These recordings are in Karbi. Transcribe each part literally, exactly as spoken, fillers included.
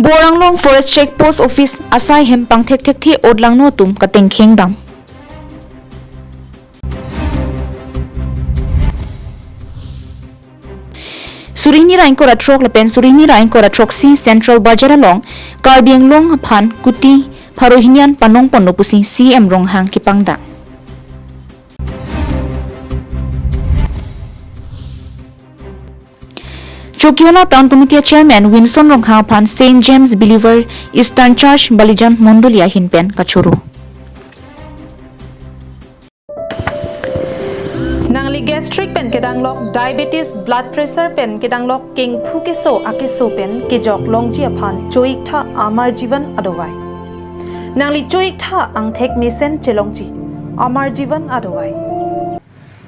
Boranglong Forest Check Post Office asai hem pangthek thekthe otlangno atum katengkheng dam. Suri hini ra ingkoi ra throk lapen suri hini ra ingkoi ra throksi Central Bazar along Karbi Anglong aphan kuti pharo hini an panong ponlo pusi C M Ronghang kepangdak. Chokihola Town Committee Chairman Winson Ronghang aphan Saint James Believer Eastern Church Balijan Mondoli ahin pen kachoro. Nangli gastric pen kedanglok, diabetes, blood pressure pen kedanglok, kengphu keso akeso pen kejok longji aphan cho-iktha Amar Jeevan adawai. Nangli cho-iktha angthek mesen chelongji Amar Jeevan adawai.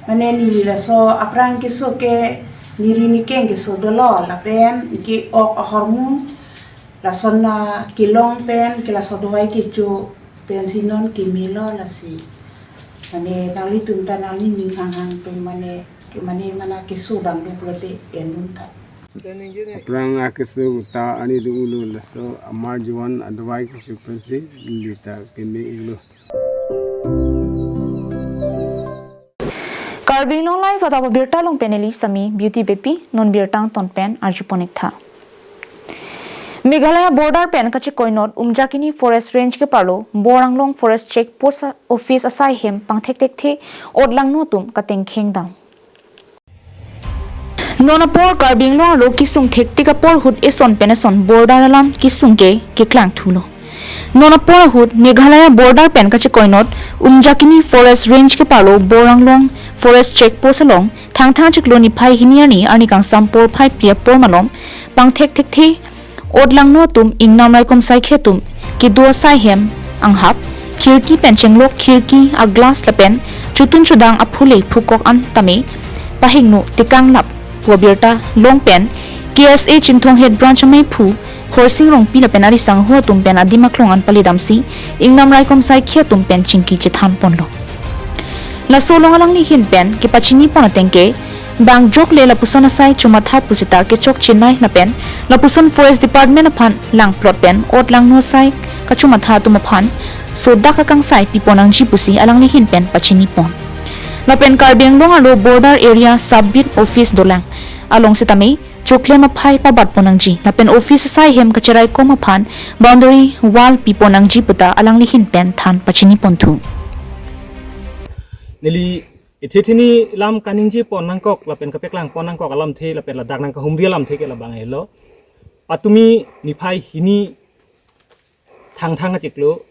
Mane neli laso aphrang keso ke neri nikeng keso dolo lapen ke-ok ahormu lason na kelong pen ke laso dawai kecho pensi non kemelo lasi. Mane nanglitum ta nangning ning hanghang pen mane ke mane mana keso bang do pulote endun ta. Aphrang akeso ta ani do ulo laso Amar Jeevan adawai kecho pensi neli ta keme-iklo. Karbi Anglong Live adap abirta along pen neli Sami Beauty Beypi, non birta angton pen arjupon-iktha. Meghalaya border pen kachekoinot Umjakini Forest Range keparlo Boranglong Forest Check Post Office asai hem pangthek thekthe otlangno atum katengkheng dam. Non apor Karbi Anglong arlo kesung thektik apor ahut eson pen eson border alam kesung ke keklangthulo. Non apor ahut Meghalaya border pen kachekoinot Umjakini Forest Range keparlo Boranglong Forest Check Post along Thangthang chiklo niphai hini arni arni kangsam porphai phli apor malom pangthek thekthe otlangno atum ingnam raikom saikhi atum kedo asai hem anghap, khirki pen chenglok khirki a-glass lapen chotun chodang aphule phukok an tame pahingno tekanglap pu abirta along pen K S A Chinthong Head Branch ameiphu Khorsing Rongpi lapen arisangho atum pen adim aklong an palidamsi ingnam raikom saikhi atum pen chingki chethan ponlo. Laso along alangli ahin pen kepachini pon ateng ke bang jokle lapuson asai chomatha pusita kechok chenei lapen lapuson Forest Department aphan langplot pen otlangno asai kachomatha atum aphan sodak akangsai pipon nangji pusi alangli ahin pen pachini pon. Lapen Karbi Anglong arlo border area Sub Beat Office dolang along sitame choklem aphai pabat pon nangji lapen office asai hem kacheraikom aphan boundary wall pipon nangji puta alangli ahin pen than pachini ponthu. Neli ithithini lam kaningje pon nangkok lapen kapeklang pon nangkok alamthe lapen ladak nangkahumri alamthe ke labang helo. Patumi niphai hini Thangthang achiklo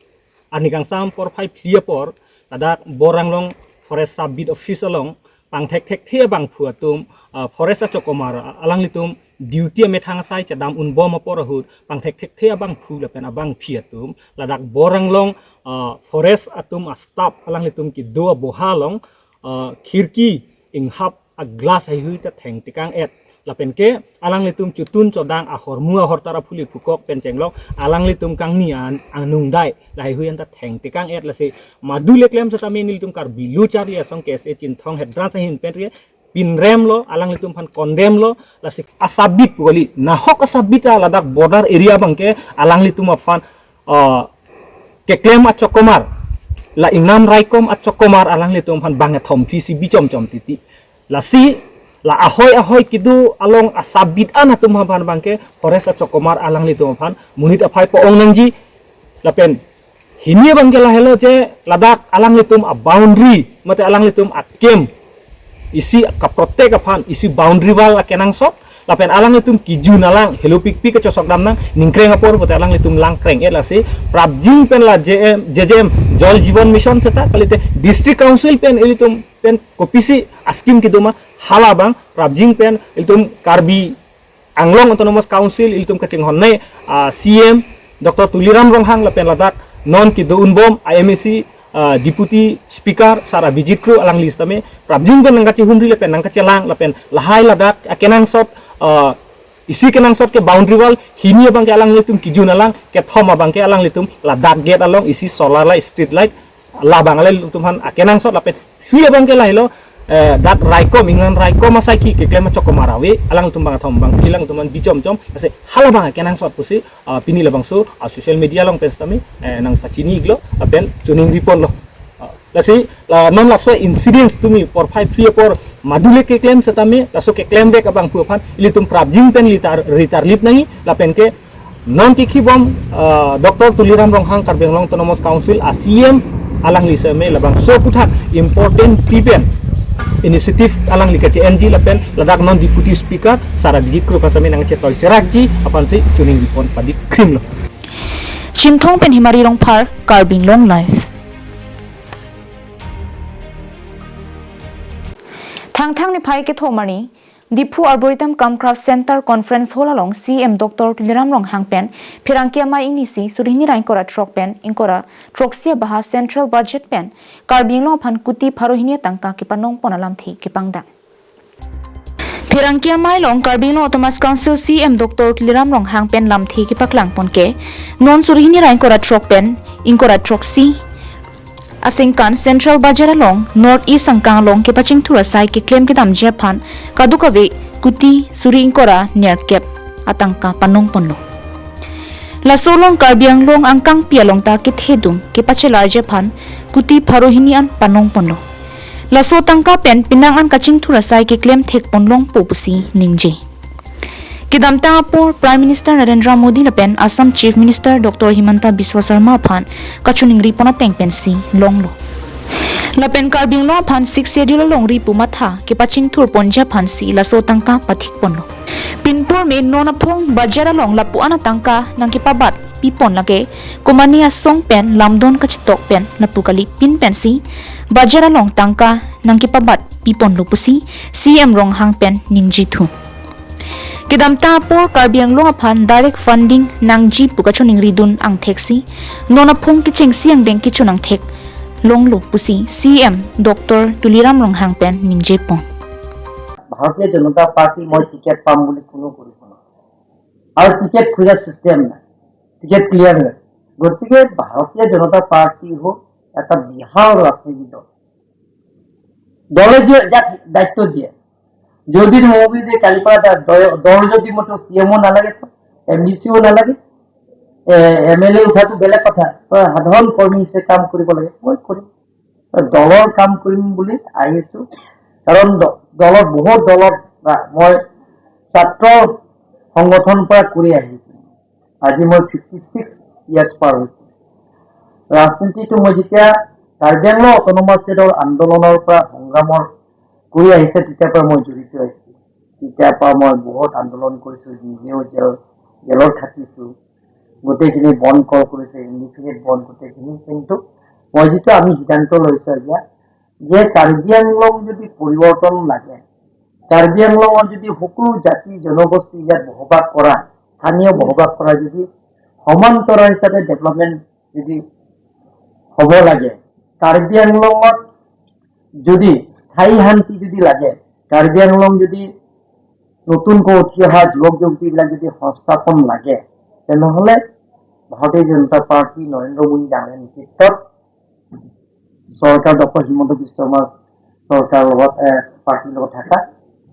arni kangsam porphai phli apor ladak Boranglong Forest Sub Beat Office along pangthek thekthe abangphu atum, ah, forest achokomar, ah, alanglitum duty amethang asai chedam unbom apor ahut pangthek thekthe abangphu lapen abangphi atum ladak Boranglong, ah, forest atum a-staff alanglitum kedo aboha along, ah, khirki inghap a-glass haihui ta thengtekang-et lapen ke alanglitum chotun chodang ahormu ahortar aphule phukok pen chenglok alanglitum kangni an anungdai lahaihui anta thengtekang-et lasi madu le klem setame nelitum Karbi Lo Charli Asong K S A Chinthong Head Branch ahin pen ri pinremlo, alanglitum aphan condemn lo, lasi a-Sub Beat pu kali, nahok a-Sub Beat a ladak border area abangke alanglitum aphan, ah, keklem achokomar, la ingnam raikom achokomar alanglitum aphan bang ethom phisi bichom chom titi. Lasi la ahoi ahoi kedo along a-Sub Beat an atum aphan abangke forest achokomar alanglitum aphan monit aphai po-ong nangji. Lapen hini abangke lahelo je ladak alanglitum a-boundary mate alanglitum a-camp isi ka-protect aphan isi boundary wall akenangsot lapen alanglitum kejun alang helopikpi kachosok dam nang ningkreng apor pote alanglitum langkreng-et lasi prapjin pen la J M, J J M Jal Jeevan Mission seta kalite District Council pen ilitum pen kopisi a-scheme kedo ma hala abang prapjin pen ilitum Karbi Anglong Autonomous Council ilitum kachinghon nei, ah, C M Doctor Tuliram Ronghang lapen ladak non kedo unbom a-M A C, ah, Deputy Speaker Sar Abhijit Kro alangli sitame prapjin pen nangkachihumri lapen nangkachelang lapen lahai ladak akenangsot, ah, isi kenangsot ke boundary wall hini abangke alanglitum kejun alang, kethom abangke alanglitum ladak gate along isi solar light, street light labang alanglitum aphan akenangsot lapen hini abangke lahelo Eh, dak raikom, ingnan raikom asaiki keklem achok komar ave, alangtum bang athom bang, alangtum an bijom jom, lasi hala bang kenangsot pusi, ah, pini labangso, ah, social media along pen setame, eh, nangpachini-iklo, lapen choningri ponlo. Ah, lasi, la, non laso incidents tumi porphai phli apor madule keklem setame, laso keklem vek abang pu aphan, ilitum prapjin pen litar, ritarlip nangji, lapen ke, non kikhibom, ah, Doctor Tuliram Ronghang Karbi Anglong Autonomous Council a C E M alangli setame labangso aputhak important pi pen initiative alangli kache-enji lapen ladak non Deputy Speaker Sar Abhijit Kro aphan setame nangchetoi serakji aphansi choningri pon padi krimlo. Chinthong pen Himari Rongphar, Karbi Anglong Live. Thangthang niphai kethom arni, Diphu Arboretum cum Craft Center Conference Hall along C E M Doctor Tuliram Ronghang pen pherangke amei ingnisi suri hini ra ingkoi ra throk pen ingkoi ra throksi abaha Central Budget pen Karbi Anglong aphan kuti pharo hini atangka kepanong pon alamthe kepangdam. Pherangke amei along Karbi Anglong Autonomous Council C E M Doctor Tuliram Ronghang pen lamthe kepaklang pon ke, non suri hini ra ingkoi ra throk pen ingkoi ra throksi aningkan Central Budget along North East angkang along kepachingthur asai keklem kedamji aphan kadokave kuti suri ingkoi ra nerkep atangka panong ponlo. Laso along Karbi Anglong angkangpi along ta kethedung kepachelarji aphan kuti pharo hini an panong ponlo. Laso atangka pen penang an kachingthur asai keklem thek pon longpo pusi ningje. Kedamtang apor Prime Minister Narendra Modi lapen Assam Chief Minister Doctor Himanta Biswa Sarma aphan kachoningri pon ateng pensi longlo. Lapen Karbi Anglong aphan Sixth Schedule alongri pu matha kepachingthur ponji aphansi laso atangka pathik ponlo. Pinpur me non aphong budget along lapu-an atangka nangkepabat pi pon lake, komane asong pen lamdon kachetok pen lapu kali pin pensi budget along tangka nangkepabat pi ponlo pusi C E M Ronghang pen ningje thu. Kedamtang apor Karbi Anglong aphan direct funding nangji pu kachoningri dun angthek si, non aphong kechengsi angdeng kechun angthek longlo pusi C E M Doctor Tuliram Ronghang pen ningje pon. ভাৰতীয় জনতা পাৰ্টি মই টিকেট পাম বুলি কোনো কৰিব নোৱাৰে। আৰু টিকেট খোজা চিষ্টেম নাই, ticket clear নাই। গতিকে ভাৰতীয় জনতা পাৰ্টি হ'ল এটা বিশাল ৰাজনৈতিক দল। দলে যে যাক দায়িত্ব দিয়ে, যদি মই যে কালিৰ পৰা এটা দল, দল যদি মতো চি এম অ' নালাগে, এম ডি চিও নালাগে, এম এল এ উঠাটো বেলেগ কথা, তই সাধাৰণ কৰ্মী হিচাপে কাম কৰিব লাগে, মই কৰিম। দলৰ কাম কৰিম বুলি আহিছো, কাৰণ দ-, দলৰ বহুত দলৰ পৰা মই ছাত্ৰ সংগঠনৰ পৰা কৰি আহিছো। আজি মই ফিফটি ছিক্স ইয়াৰ্ছ পাৰ হৈছে। ৰাজনীতিটো মই যেতিয়া কাৰ্বি আংলং অট'নমাছ ষ্টেটৰ আন্দোলনৰ পৰা সংগ্ৰামৰ কৰি আহিছে, তেতিয়াৰ পৰা মই জড়িত আছো। তেতিয়াৰ পৰা মই বহুত আন্দোলন কৰিছো, নিজেও জেল, জেলত থাকিছো, গোটেইখিনি বন্ধ কৰ কৰিছে, ইনডিফিনিট বন্ধ গোটেইখিনি। কিন্তু মই যিটো আমি সিদ্ধান্ত লৈছো এতিয়া যে কাৰ্বি আংলং যদি পৰিৱৰ্তন লাগে, কাৰ্বি আংলঙত যদি সকলো জাতি জনগোষ্ঠী ইয়াত বসবাস কৰা, স্থানীয় বসবাস কৰা যদি সমান্তৰাল হিচাপে ডেভেলপমেণ্ট যদি হ'ব লাগে, কাৰ্বি আংলঙত যদি স্থায়ী শান্তি যদি লাগে, কাৰ্বি আংলং যদি নতুনকৈ উঠি অহা যুৱক যুৱতীবিলাক যদি সংস্থাপন লাগে, তেনেহ'লে ভাৰতীয় জনতা পাৰ্টি নৰেন্দ্ৰ মোদী ডাঙৰীয়াৰ নেতৃত্বত চৰকাৰ, ডক্টৰ হিমন্ত বিশ্ব শৰ্মা চৰকাৰৰ লগত, এ, পাৰ্টিৰ লগত থকা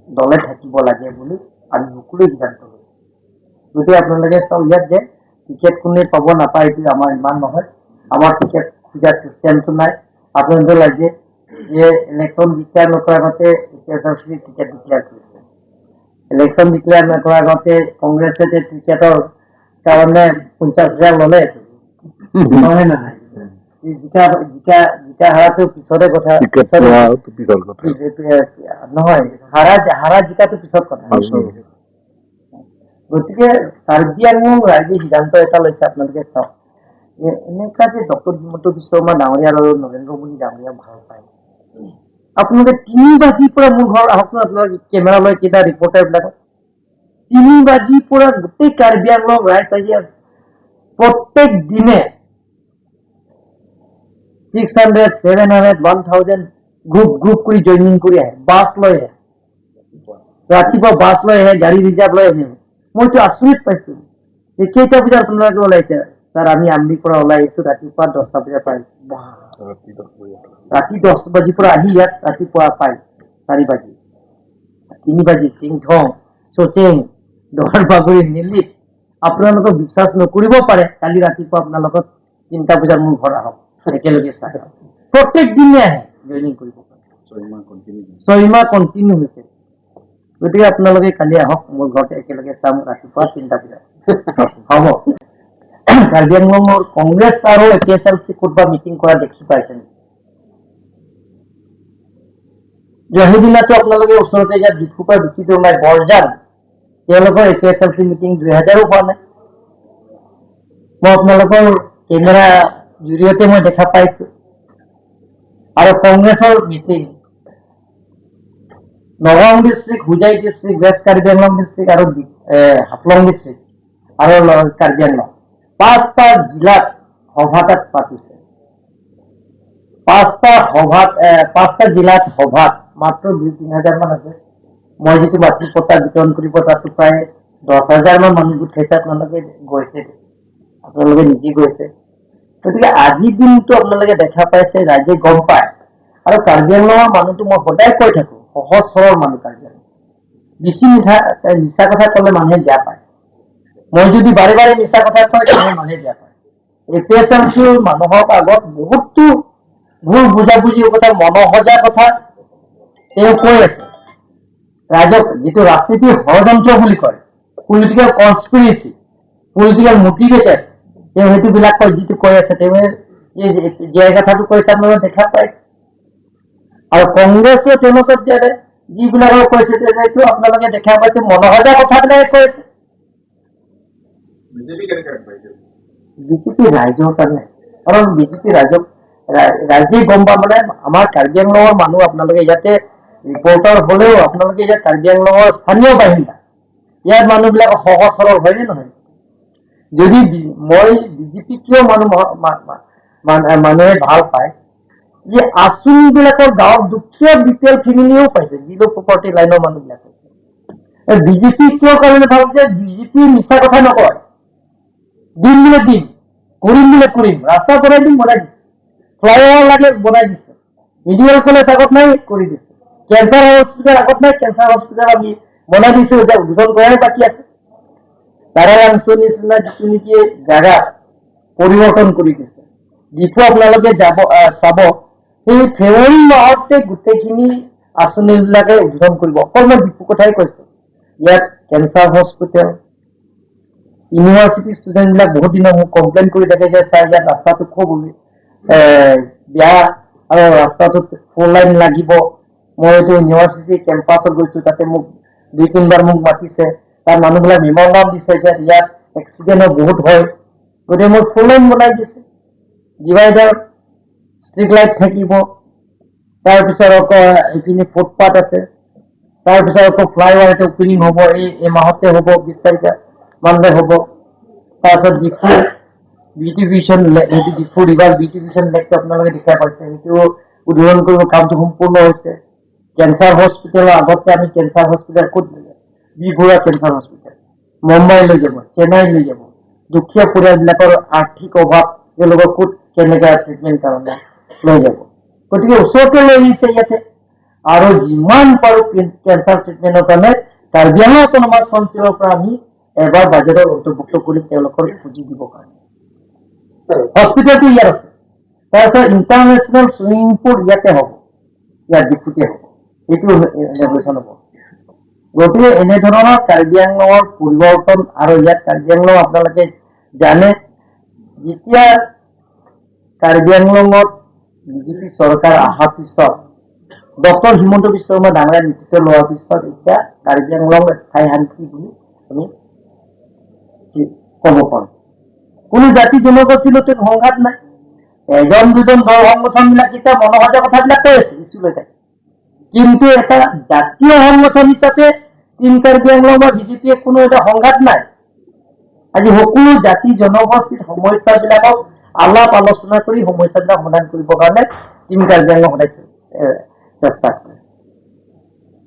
দলে থাকিব লাগে বুলি আমি সকলোৱে সিদ্ধান্ত লৈছো। গতিকে আপোনালোকে চাওক ইয়াত যে টিকেট কোনে পাব নাপায়, এইটো আমাৰ ইমান নহয়। আমাৰ টিকেট খোজা চিষ্টেমটো নাই। আপোনালোকে লাগে যে ইলেকশ্যন ডিক্লেয়াৰ নকৰাৰ আগতে A P H R C ticket declare কৰিছে। ইলেকশ্যন ডিক্লেয়াৰ নকৰাৰ আগতে কংগ্ৰেছে যে টিকেটৰ কাৰণে পঞ্চাছ হাজাৰ ল'লে, নহয়, নহয়। এই জিকা, জিকা, জিকা হাৰাটো পিছৰে কথা, টিকেট পিছৰে পোৱাটো পিছৰ কথা। নহয়, হাৰা, হাৰা জিকাটো পিছত কথা। গতিকে কাৰ্বি আংলং ৰাইজে সিদ্ধান্ত এটা লৈছে, আপোনালোকে চাওক। এ-, এনেকুৱা যে ডক্টৰ হিমন্ত বিশ্ব শৰ্মা ডাঙৰীয়া আৰু নৰেন্দ্ৰ মোদী ডাঙৰীয়া ভাল পায়। আপোনালোকে তিনি বাজিৰ পৰা মোৰ ঘৰত আহকচোন, আপোনাৰ কেমেৰা লৈ কেইটা ৰিপৰ্টাৰবিলাক। তিনি বাজিৰ পৰা গোটেই কাৰ্বি আংলং ৰাইজ আহি আছে। প্ৰত্যেক দিনে six hundred, seven hundred, one thousand group, group কৰি জইনিং কৰি আহে, বাছ লৈ আহে। ৰাতিপুৱা বাছ লৈ আহে, গাড়ী ৰিজাৰ্ভ লৈ আহে। মইতো আচৰিত পাইছো। এই কেইটা বজাত আপোনালোকে ওলাইছে? ছাৰ, আমি আমৰিৰ পৰা ওলাই আহিছো ৰাতিপুৱা দহটা বজাত পাই। বাহ। ৰাতি দহ বজাত। ৰাতি দহ বাজিৰ পৰা আহি ইয়াত ৰাতিপুৱা পাই। চাৰি বাজি, তিনি বাজি, চিংথং, চচেং, দোহাৰবাগুৰি, নিলিত, আপোনালোকে বিশ্বাস নকৰিব পাৰে, কালি ৰাতিপুৱা আপোনালোকৰ তিনিটা বজাত মোৰ ঘৰ আহক, একেলগে চাই আহক। প্ৰত্যেক দিনে আহে, জইনিং কৰিব পাৰে। ছয় মাহ কণ্টিনিউ। ছয় মাহ কণ্টিনিউ হৈছে। গতিকে আপোনালোকে কালি আহক, মোৰ ঘৰত একেলগে চাম ৰাতিপুৱা তিনিটা বজাত। হ'ব। কাৰ্বি আংলঙৰ কংগ্ৰেছ আৰু এ পি এছ এল চি ক'তবা মিটিং কৰা দেখি পাইছে নেকি? যোৱা সেইদিনাতো আপোনালোকে ওচৰতে ইয়াত ডিফুৰ পৰা বেছি দূৰ নাই, বৰজান, তেওঁলোকৰ এ পি এছ এল চি মিটিং দুই হাজাৰো হোৱা নাই। মই আপোনালোকৰ কেমেৰা জৰিয়তে মই দেখা পাইছো। আৰু কংগ্ৰেছৰ মিটিং নগাঁও ডিষ্ট্ৰিক্ট, হোজাই ডিষ্ট্ৰিক্ট, ৱেষ্ট কাৰ্বি আংলং ডিষ্ট্ৰিক্ট আৰু ডি-, এ, হাফলং ডিষ্ট্ৰিক্ট আৰু ল-, কাৰ্বি আংলং, পাঁচটা জিলাত সভা তাত পাতিছে। পাঁচটা সভাত, এ, পাঁচটা জিলাত সভাত মাত্ৰ দুই তিনি হাজাৰ মান আছে। মই যিটো মাটিৰ পট্টা বিতৰণ কৰিব, তাতো প্ৰায় দহ হাজাৰ মান মানুহ গোট খাইছে, আপোনালোকে গৈছে, আপোনালোকে নিজে গৈছে। গতিকে আজিৰ দিনটো আপোনালোকে দেখা পাইছে, ৰাইজে গম পায়। আৰু কাৰ্বি আংলঙৰ মানুহটো মই সদায় কৈ থাকো, সহজ সৰল মানুহ কাৰ্বি আংলং। বেছি মিঠা, এ, মিছা কথা ক'লে মানুহে বেয়া পায়। মই যদি বাৰে বাৰে মিছা কথা কয়, তেতিয়াহ'লে মানুহে বেয়া পায়। এ পি এছ এল চিৰ মানুহৰ আগত বহুতো ভুল বুজাবুজিৰ কথা, মনসজা কথা তেওঁ কৈ আছে। ৰাইজক যিটো ৰাজনীতিৰ ষড়যন্ত্ৰ বুলি কয়, পলিটিকেল কনস্পিৰেচি, পলিটিকেল মটিভেটেড, তেওঁ সেইটোবিলাক কয়, যিটো কৈ আছে, তেওঁ এই যে, যে কথাটো কৈছে, আপোনালোকে দেখা পায়। আৰু কংগ্ৰেছে তেওঁলোকক দিয়া নাই, যিবিলাকক কৈছে, যে এইটো আপোনালোকে দেখা পাইছে, মনসজা কথাবিলাকে কৈছে। বিজেপি কেনেকে আগবাঢ়িছে? বিজেপি ৰাইজৰ কাৰণে, কাৰণ বিজেপি ৰাইজক, ৰাই-, ৰাইজে গম পাব, মানে, আমাৰ কাৰ্বি আংলঙৰ মানুহ, আপোনালোকে ইয়াতে ৰিপৰ্টাৰ হলেও আপোনালোকে ইয়াত কাৰ্বি আংলঙৰ স্থানীয় বাসিন্দা, ইয়াত মানুহবিলাক সহজ সৰল হয়নে নহয়? যদি বি-, মই বিজেপি কিয় মানুহ মহ-, মা-, মা-, মান-, মানুহে ভাল পায়, যে আঁচনিবিলাকৰ গাঁৱত দুখীয়া বি পি এল ফেমিলিয়েও পাইছে, বিল' পভাৰ্টি লাইনৰ মানুহবিলাকে। বিজেপি কিয় কাৰণে ভাল যে বিজেপি মিছা কথা নকয়, দিম বুলে দিম, কৰিম বুলে কৰিম, ৰাস্তা বনাই দিম, বনাই দিছে, ফ্লাইঅভাৰ লাগে, বনাই দিছে, মেডিকেল কলেজ আগত নাই, কৰি দিছে, কেঞ্চাৰ হস্পিটেল আগত নাই, কেঞ্চাৰ হস্পিটেল আমি বনাই দিছো, এতিয়া উদ্বোধন কৰাই বাকী আছে। তাৰালাংচু নিচিনা যিটো নেকি জাগা পৰিৱৰ্তন কৰি দিছে, ডিফু আপোনালোকে যাব, আহ, চাব, সেই ফেব্ৰুৱাৰী মাহতে গোটেইখিনি আঁচনিবিলাকে উদ্বোধন কৰিব। অকল মই ডিফু কথাই কৈছো, ইয়াত কেঞ্চাৰ হস্পিটেল, ইউনিভাৰ্চিটি ষ্টুডেণ্টবিলাক বহুত দিনৰ মোক কমপ্লেইন কৰি থাকে যে, "ছাৰ, ইয়াত ৰাস্তাটো খুব, এ, বেয়া আৰু ৰাস্তাটোত ফ'ৰ লাইন লাগিব।" মই এইটো ইউনিভাৰ্চিটি কেম্পাছত গৈছো, তাতে মোক দুই তিনিবাৰ মোক মাতিছে, তাৰ মানুহবিলাক মেম'ৰেণ্ডাম দিছে যে ইয়াত এক্সিডেণ্টো বহুত হয়, গতিকে মই ফ'ৰ লাইন বনাই দিছো, ডিভাইডাৰ, ষ্ট্ৰীট লাইট থাকিব, তাৰপিছত আকৌ এইপিনে ফুটপাথ আছে, তাৰপিছত আকৌ ফ্লাইঅভাৰ এটা অপেনিং হ'ব, এই, এই মাহতে হ'ব, বিশ তাৰিখে মানডে হ'ব। তাৰপিছত ডিফু বিউটিফিকেশ্যন লে-, এইটো ডিফু ৰিভাৰ বিউটিফিকেশ্যন লেকটো আপোনালোকে দেখা পাইছে, সেইটো উদ্বোধন কৰিব, কামটো সম্পূৰ্ণ হৈছে। কেঞ্চাৰ হস্পিটেলৰ আগতে আমি কেঞ্চাৰ হস্পিটেল ক'ত, বি বৰুৱা কেঞ্চাৰ হস্পিটেল মুম্বাই লৈ যাব, চেন্নাই লৈ যাব, দুখীয়া পৰিয়ালবিলাকৰ আৰ্থিক অভাৱ, তেওঁলোকক ক'ত কেনেকে ট্ৰিটমেণ্ট কাৰণে লৈ যাব। গতিকে ওচৰতে লৈ আহিছে ইয়াতে। আৰু যিমান পাৰো কে-, কেঞ্চাৰ ট্ৰিটমেণ্টৰ কাৰণে কাৰ্বি আংলং অট'নমাছ কাউন্সিলৰ পৰা আমি এবাৰ বাজেটত অন্তৰ্ভুক্ত কৰিম তেওঁলোকৰ পুঁজি দিবৰ কাৰণে। হস্পিটেলটো ইয়াত আছে, তাৰপিছত ইণ্টাৰনেশ্যনেল ছুইমিং পুল ইয়াতে হ'ব, ইয়াত ডিফুতে হ'ব, এইটো ইনগ্ৰেশ্যন হ'ব। গতিকে এনেধৰণৰ কাৰ্বি আংলঙৰ পৰিৱৰ্তন আৰু ইয়াত কাৰ্বি আংলং আপোনালোকে জানে, যেতিয়া কাৰ্বি আংলঙত বিজেপি চৰকাৰ অহাৰ পিছত, ডক্টৰ হিমন্ত বিশ্ব শৰ্মা ডাঙৰীয়া নেতৃত্ব লোৱাৰ পিছত এতিয়া কাৰ্বি আংলং স্থায়ী শান্তি বুলি আমি কি ক'ব পাৰোঁ। কোনো জাতি জনগোষ্ঠীৰ লগতে সংঘাত নাই। এজন দুজন দল সংগঠনবিলাক এতিয়া মনসজা কথাবিলাক কৈ আছে, ইছ্যু লৈ থাকে। কিন্তু এটা জাতীয় সংগঠন হিচাপে টিম কাৰ্বি আংলং বা বিজেপিয়ে কোনো এটা সংঘাত নাই। আজি সকলো জাতি জনগোষ্ঠীৰ সমস্যাবিলাকক আলাপ আলোচনা কৰি সমস্যাবিলাক সমাধান কৰিবৰ কাৰণে টিম কাৰ্বি আংলং সদায় চে-, এ, চেষ্টা কৰে।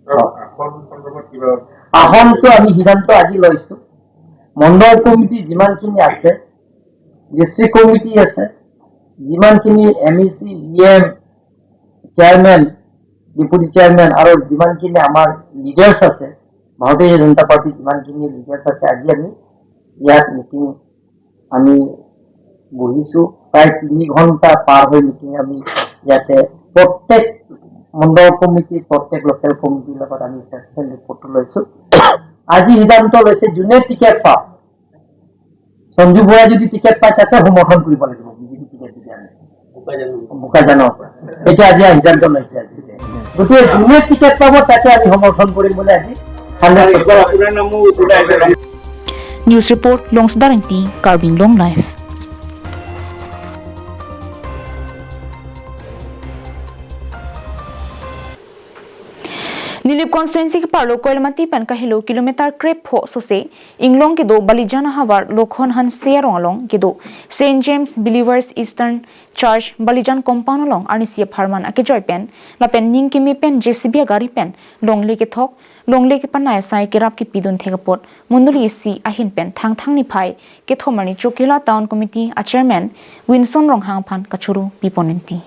আৰু আসন সন্দৰ্ভত কিবা? আসনটো আমি সিদ্ধান্ত আজি লৈছো। মণ্ডল কমিটি যিমানখিনি আছে, ডিষ্ট্ৰিক্ট কমিটি আছে, যিমানখিনি M E C, E M, chairman, deputy chairman আৰু যিমানখিনি আমাৰ লিডাৰ্ছ আছে, ভাৰতীয় জনতা পাৰ্টি যিমানখিনি লিডাৰ্ছ আছে, আজি আমি ইয়াত মিটিং আমি বহিছো। প্ৰায় তিনি ঘণ্টা পাৰ হৈ মিটিং আমি ইয়াতে প্ৰত্যেক মণ্ডল কমিটি, প্ৰত্যেক লোকেল কমিটিৰ লগত আমি এছেচমেণ্ট ৰিপৰ্টটো লৈছো। আজি সিদ্ধান্ত লৈছে, যোনে টিকেট পাওক, সঞ্জু বৰাই যদি টিকেট পায়, তাকে সমৰ্থন কৰিব লাগিব, বিজেপি টিকেট যদি আনে। বোকাজানৰ পৰা। এইটো আজি সিদ্ধান্ত লৈছে আজি। গতিকে যোনে টিকেট পাব, তাকে আমি সমৰ্থন কৰিম বুলি আজি হাণ্ড্ৰেড পাৰ্চেণ্ট। আপোনাৰ নামো ওলাই আছে। News report, Longsdar Engti, Karbi Anglong Live. Nilip constituency keparlo Koilamati pen kahelo kilometer krepho sose Inglong kedo Balijan ahavar Lokhon Hanse arong along kedo Saint James Believers Eastern Church Balijan compound along arnisi apharman akejoi pen lapen ning keme pen J C B agari pen longle kethok, longle kepanai asai kerap kepidun thek apot mondoli isi ahin pen Thangthang niphai kethom arni Chokihola Town Committee a Chairman Winson Ronghang aphan kachoro pipon enti.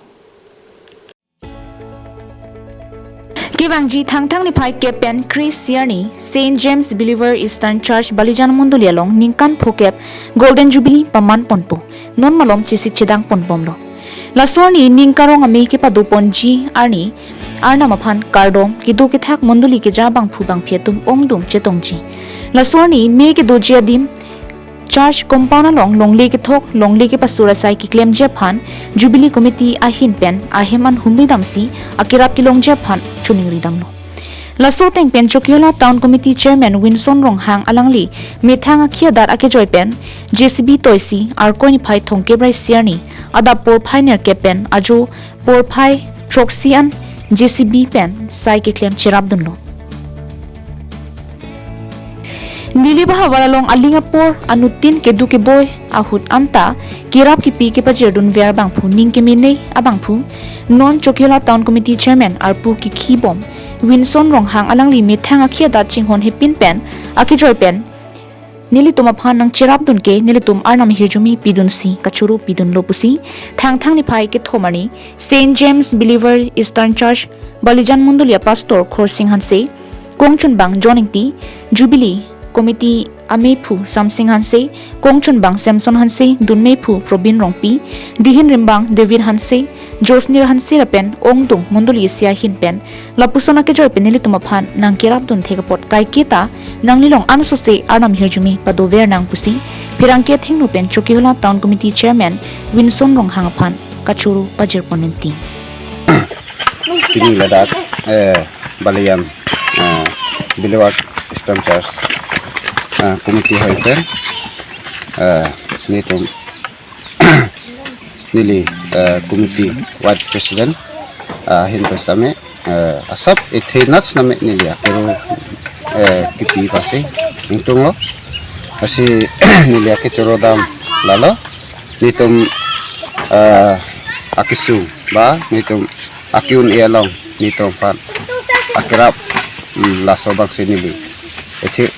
Kevangji Thangthang niphai kep pen kre-isi arni Saint James Believer Eastern Church Balijan Mondoli along ningkan phokep Golden Jubilee paman ponpo, non malom chesik chedang ponbomlo. Laso arni ning karong ame kepado ponji arni Arnam aphan kardom, kedo kethak mondoli keja bangphu bangphi atum ongdung chetongji. Laso arni me kedoji adim Church compound along longle kethok, longle kepasur asai keklemji aphan Jubilee Committee ahin pen ahem an humri damsi akerap kelongji aphan choningri damlo. Laso ateng pen Chokihola Town Committee Chairman Winson Ronghang alangli methang akhi adat akejoi pen J C B toisi Arkoi niphai thomkep ra isi arni adap porphai nerkep pen ajo porphai throksi an J C B pen sai keklem cherapdunlo. Nilip ahavar along aling apor anuttin kedo keboi ahut anta kerap kepi kepajirdunver abangphu ning kemenei abangphu non Chokihola Town Committee Chairman arpu kekhibom Winson Ronghang alangli methang akhi adat chinghon hepin pen akejoi pen nelitum aphan nangcherapdun ke nelitum Arnam ahirjume pidunsi kachoro pidunlo pusi Thangthang niphai kethom arni Saint James Believer Eastern Church Balijan Mondoli a Pastor Khorsing Hanse, kongchunbang John Engti, Jubilee Committee amephu Samsing Hanse, kongchunbang Samson Hanse, dunmephu Probin Rongpi, dihin rimbang David Hanse, Josnir Hanse lapen ongdung mondoli isi ahin pen lapuson akejoi pen nelitum aphan nangkerapdun thek apot kaiketa nanglilong ansose Arnam ahirjume padover nang pusi pherangke athengno pen Chokihola Town Committee Chairman Winson Ronghang aphan kachoro pajirpon enti. Pini ladak, eh, Balijan, eh, Believer Eastern Church, eh, committee hoi pen, eh, nelitum neli, eh, committee vice president, eh, ahin pen sitame, eh, asap ethe nat sitame neli akero, eh, kipi pasi ingtunglo. Lasi neli akechoro dam lalo. Nelitum, eh, akesung ba nelitum ake-un-e along nelitum aphan akerap, mm, laso abangsi neli ethe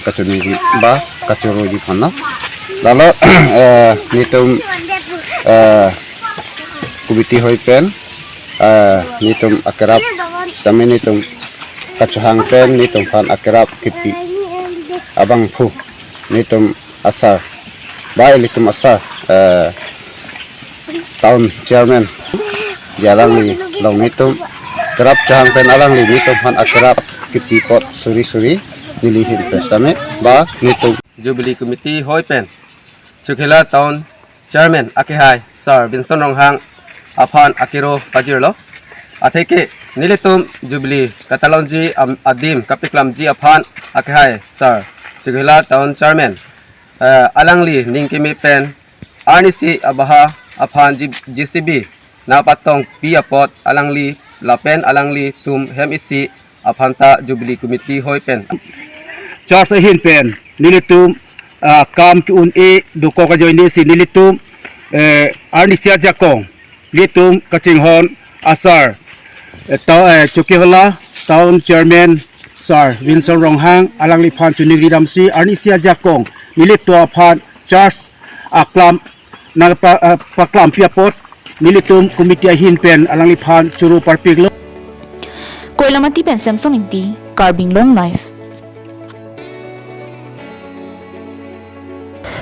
kachoningri ba kachoroji aphan lo. Lalo, eh, nelitum, eh, committee hoi pen, eh, nelitum akerap sitame nelitum kachohang pen nelitum aphan akerap kipi abangphu nelitum asar ba ilitum asar, eh, town chairman, alangli along nelitum kerap chohang pen alangli nelitum aphan akerap kipi apot suri suri neli ahin pen sitame ba nelitum Jubilee Committee hoi pen Chokihola Town Chairman akehai Sir Winson Ronghang aphan akero pajirlo. Atheke nelitum Jubilee katalonji am-, adim kapeklemji aphan akehai Sir Chokihola Town Chairman, eh, alangli ning keme pen arnisi abaha aphan J-, J C B nangpatongpi apot alangli lapen alanglitum hem isi aphanta Jubilee Committee hoi pen. Church ahin pen nelitum, ah, kam ke-un-e dokok ajoinesi nelitum, eh, arnisi ajakong nelitum kachinghon asar, eh, ta-, eh, Chokihola Town Chairman Sir Winson Ronghang alangliphan choningri damsi arnisi ajakong nelitum aphan church aklam nangpa-, ah, paklampi apot nelitum committee ahin pen alangliphan choro parpiklo. Lamati pen Samson Ingti, Karbi Anglong Live.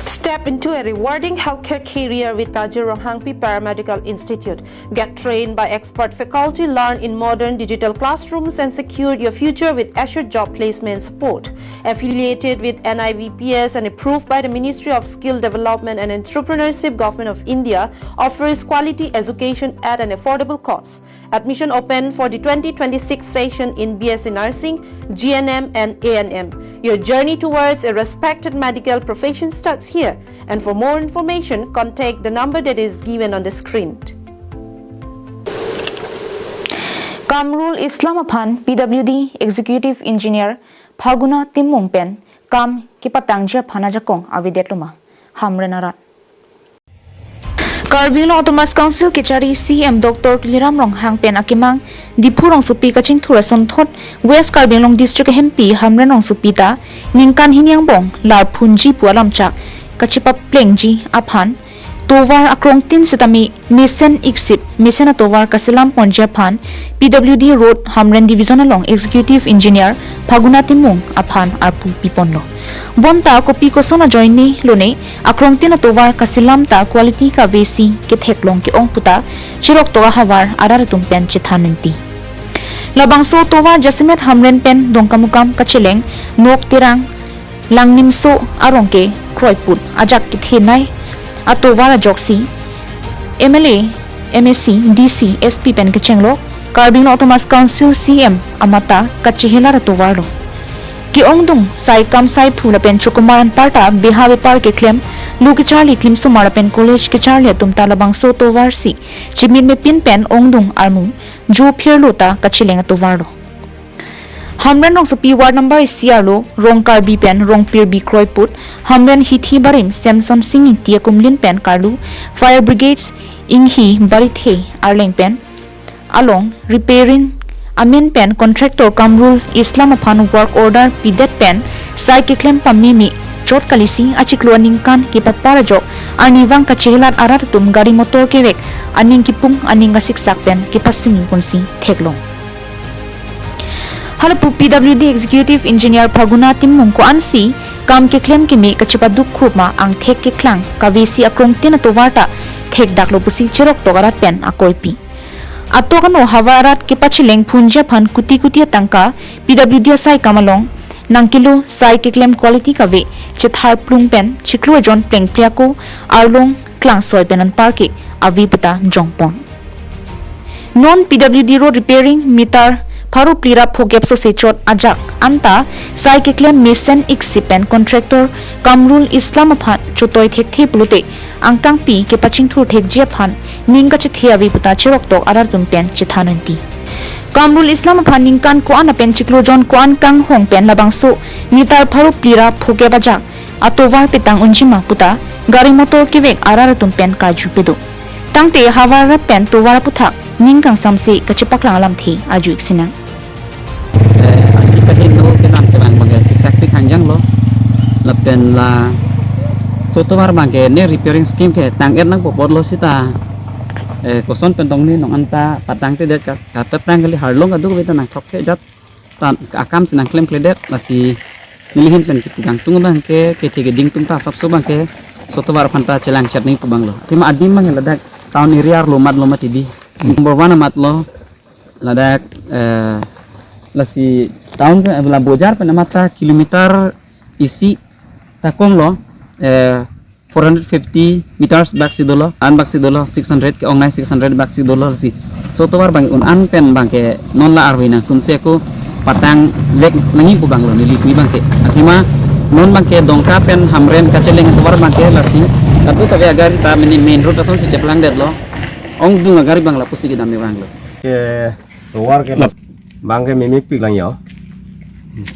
Step into a rewarding healthcare career with Kajir Ronghangpi Paramedical Institute. Get trained by expert faculty, learn in modern digital classrooms, and secure your future with assured job placement support. Affiliated with N I V P S and approved by the Ministry of Skill Development and Entrepreneurship, Government of India, offers quality education at an affordable cost. Admission open for the twenty twenty-six session in B S C Nursing, G N M, and A N M. Your journey towards a respected medical profession starts here. And for more information, contact the number that is given on the screen. Kamrul Islam aphan P W D Executive Engineer Phaguna Timung pen kam kepatangji aphan ajakong avedetlo ma Hamren arat. Karbi Anglong Autonomous Council kechari C M Doctor Tuliram Ronghang pen akemang Diphu rongsopi kachingthur asonthot West Karbi Anglong District ahempi Hamren rongsopi ta ningkan hini angbong lar phunji pu alamchak kachepaplengji aphan tovar akrongtin setame mesen iksip mesen atovar kaselam ponji aphan P W D Road Hamren Division along Executive Engineer Phaguna Timung aphan arpu piponlo. Bonta kopi koson ajoine lone akrongtin atovar kaselam ta quality kavesi ketheklong ke-ong puta cheroktok ahavar arat atum pen chethan ningti. Labangso tovar jasemet Hamren pen Dongkamukam kacheleng Nok Terang Langnimso arong ke kroiput ajak kethenei atovar ajoksi M L A, M A C, D C, S P pen kechenglo, Karbi Anglong Autonomous Council C M amata kachehelar atovarlo. Ke-ongdung Sai Kamsai Phu lapen Chokomar anparta beha bepar keklem, lu kecharli klimsomar lapen college kecharli atum ta labangso tovar si chimin mepin pen ongdung armu jo phirlo ta kacheleng atovarlo. Hamren rongsopi ward number isi arlo Rong Karbi pen Rong Pirbi kroiput, Hamren hithi barim Samson Singh Ingti akumlin pen karlu Fire Brigades Inghi Barithe arleng pen along repairing amen pen contractor Kamrul Islam aphan work order pidet pen sai keklem pameme chot kalisi achiklo aningkan kepapar ajok arnivang kachehelat arat atum gari motor kevek aning kipung aning kasiksak pen kepasingpon si theklong. Halapu P W D Executive Engineer Phaguna Timung ko-ansi kam keklem keme kachepaduk krup ma angthek keklang kavesi akrongtin atovar ta thekdaklo pusi cheroktok arat pen akoipi. Atok ano havar arat kepacheleng phunji aphan kuti kuti atangka P W D asai kam along nangkelo sai keklem quality kave chethar plung pen chiklo ajon plengple ako arlong klangsoi pen anparke ave puta jongpon. Non P W D road repairing meter pharo phli ra phokep sose chot ajak anta sai keklem mesen iksi pen contractor Kamrul Islam aphan chotoi thekthe pulote angkangpi kepachingthur thekji aphan ning kachethe ave puta cheroktok arat atum pen chethan ningti. Kamrul Islam aphan ningkan ko-an apen chiklo jon ko-an kanghong pen labangso meter pharo phli ra phokep ajak atovar petang unji ma puta gari motor kevek arat atum pen karju pedo. Tangte havar arat pen tovar aputhak ning kangsamse kachepaklang alamthe arju-ik sinang. Eh, kita Hindu kenam kevang abangke siksak tik hangjanglo. Lapen laso tovar abangke ne repairing scheme ke tang-et nangpo apotlo seta, eh, koson pen tong ne non anta patangtedet ka, katetang kali, harlong kadokave ta nangthokthe ajat ta akam si nangklemkledet, lasi nelihin pen kipu kangtung abangke kethe keding atum ta asapso abangke so tovar aphan ta chelangchet nangji pu abanglo. Athema adim abangke ladak town area arlo matlo mati di. Number one amatlo ladak, eh, lasi town ke, eh, la bojar pen amat ta kilometer isi ta komlo, eh, four hundred fifty meters bak si dolo, an bak si dolo, six hundred ke-ongnei, six hundred bak si dolo si. So tovar abang un-an pen abangke non la arve nang sumse ako patangvek nangji pu abanglo neli tui abangke. Athema non abangke Dongka pen Hamren kacheleng tovar abangke lasi kadokave agari ta mini main road asonsi cheplangdetlo. Ongdung agari abang lapusi kedam abanglo. Ke tovar ke abangke mimi pik lang yo.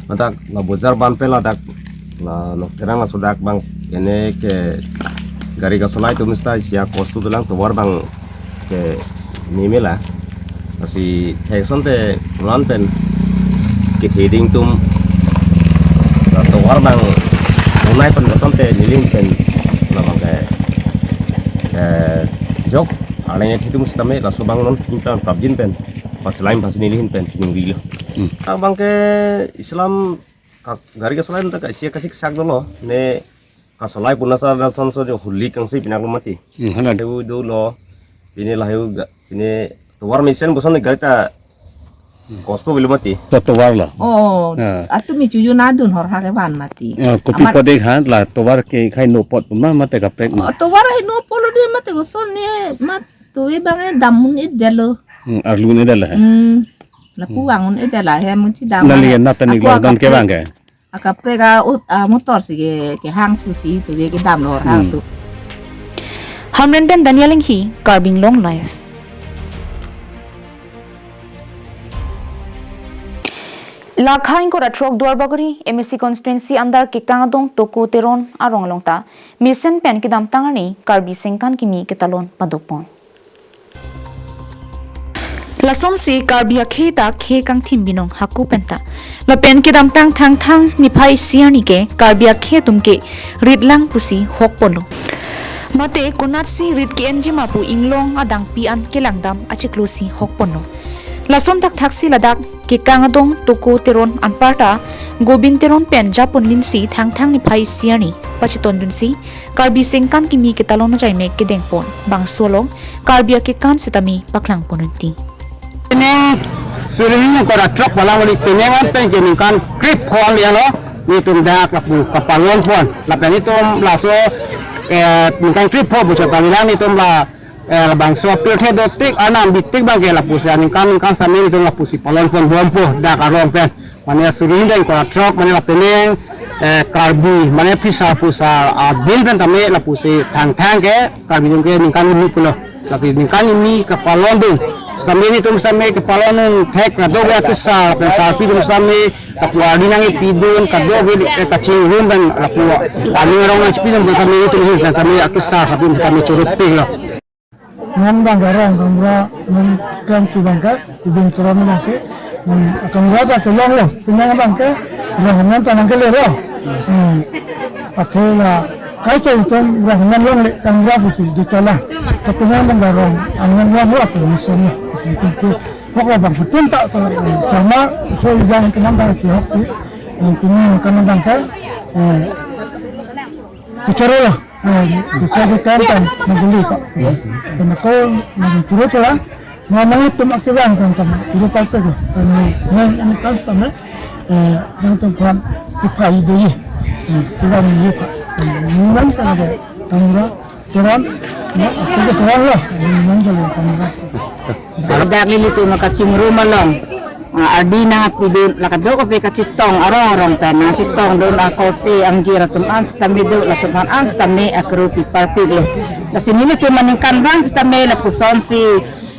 Ladak la bojar ban pen ladak la Nok Terang laso dak abang ene ke gari kasolai atum seta isi akostu dolang, tovar abangke mimi la. Lasi thek asonte non pen kethe keding atum la tovar abang unai pen asonte nelihin pen labangke, eh, jok arleng ethe atum setame laso abang non tingta prapjin pen paselai pasi nelihin pen kining rilo. Hmm. Abang ke Islam ka-, gari kasolai nta ka isi kasik sak dolo. Ne kasolai puna sa da son so jo huli kangsi pinak lo mati. Hmm, hanan. Teu dolo. Pine laheu ga, pine tovar mesen boson gari ta kosto beli mati. To tovar lo. Oh, ah, atumi chuju nadun hor hake van mati. Ya, kopi amar pode han la tovar ke khai no pot ma mate kaprek ma. Oh, tovar hai no polo de mate koson ne mat tuwe bang e dam un-edetlo. Hmm, arlu un-edetlo hai. Hmm. Lapu vang un-edetlo he mun si dam. Nali na pen ik ako lockdown ke kaprek, bang ke. Akaprek a ut, a motor si ke, kehang thu si tuwe kedam lo hor hang. Hmm. Tu. Hamren pen Daniel Inghi, Karbi Anglong Live. Lakha ingkoi ra throk Duarbagori M A C constituency under Kekang adung Toko Teron arong along ta mesen pen kedamtang arni Karbi sengkan kimi ketalon padopon. Lasonsi Karbi akhei ta khei kangthim binong hako penta lapen kedamtang Thangthang niphai isi arni ke Karbi akhei atum ke rit lang pusi hokponlo. Mate konatsi rit ke-enji ma pu inglong adangpi an kelangdam achiklo si hokponlo. Lason thakthaksi ladak Kekang adung Toko Teron anparta Gobin Teron pen japonlinsi Thangthang niphai isi arni pachetondunsi Karbi sengkan kimi ketalon ajai mek kedengpon bangso along Karbi akekan setame paklangpon unti. Penang suri hini ingkoi ra throk palang uli penang an pen ke ningkan krepho an liang lo, netum dak lapu kapalonpon. Lapen netum laso, eh, ningkan krepho buchot ta lilang netum la, eh, labangso pirthe dotik anam bitik bang ke lapusi aningkan ningkan sami netum lapusi palonpon bompo dak arong pen. Mane suri hini ingkoi ra throk mane lapenang, eh, Karbi, mane phisa pusa, ah, din pen tame lapusi Thangthang ke Karbi atum ke ningkan kimi pulo. Lapusi ningkan kimi kapalondun. Sami netum sami kapalondun thek kadokave akesar pen sarpi atum sami lapu ardi nangkepidun kadokave, eh, kachingrum pen lapu ardi arong nangchipidun pen sami netum hin pen sami akesar sarpi atum sami chorotpiklo. Non bang ke rong kangbura non klem si bang ke, Gobin Teron bang ke, hmm, kangbura ta kelonglo, penang bang ke, rong non ta nangkele lo. Hmm. Athe la, kai kai itum rong non longle kangbura pusi di chola. Ta penang bang ke rong, angan longlo ke mesen lo. Itu ke, pokok bang betul tak tu, eh, sama, so yang kenang bang ke hok ke, yang kini kenang bang ke, eh, kechoro lo. Eh, bisa dikantang menggeli kok. Karena kau nang turut lah. Memang itu mak kiran kan kan. Turut apa tu? Kan main ini kan sama. Eh, yang tu kan kita ide ye. Eh, kiran ini kok. Memang kan ada. Kamera, kiran. Ya, aku ke kiran lah. Memang kalau kamera. Ladak nelitum kachingrum along, ah, ardi nangpidun, la kadokave kachetong arong arong pen nangchetongdun, akorte angjir atum an sitame do, latum an an sitame akropi parpiklo. Lasi nelitum aningkanvang sitame lapusonsi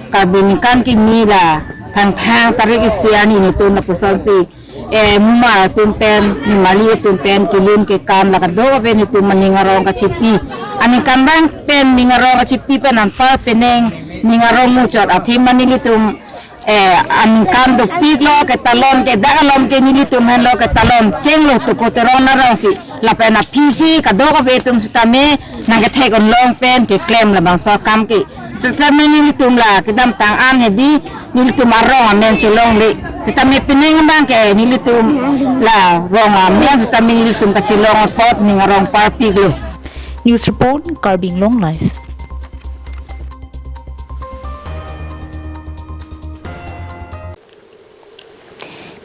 Karbi ningkan kimi la Thangthang tarik isi arni netum lapusonsi, eh, mumar atum pen, mumali atum pen, kelun kekam la kadokave netum aning arong kachipi. Aningkanvang pen ning arong kachipi pen anpar penang ning arong muchot athema nelitum, eh, aningkan dopiklo ketalon ke dak along ke nelitum henlo ketalon chenglo Toko Teron arongsi lapen aphisi kadokave atum sitame nangkethek-un long pen keklem labangso akam ke. Sitame nelitum la kedamtang an hedi nelitum arong amen chelongle. Sitame penang bang ke nelitum la rong amen sitame nelitum kachelong apot ning arong parpiklo. News report, Karbi Anglong Live.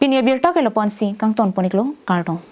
Pini abirta ke lapu-ansi kangtonpon-iklo, kardom.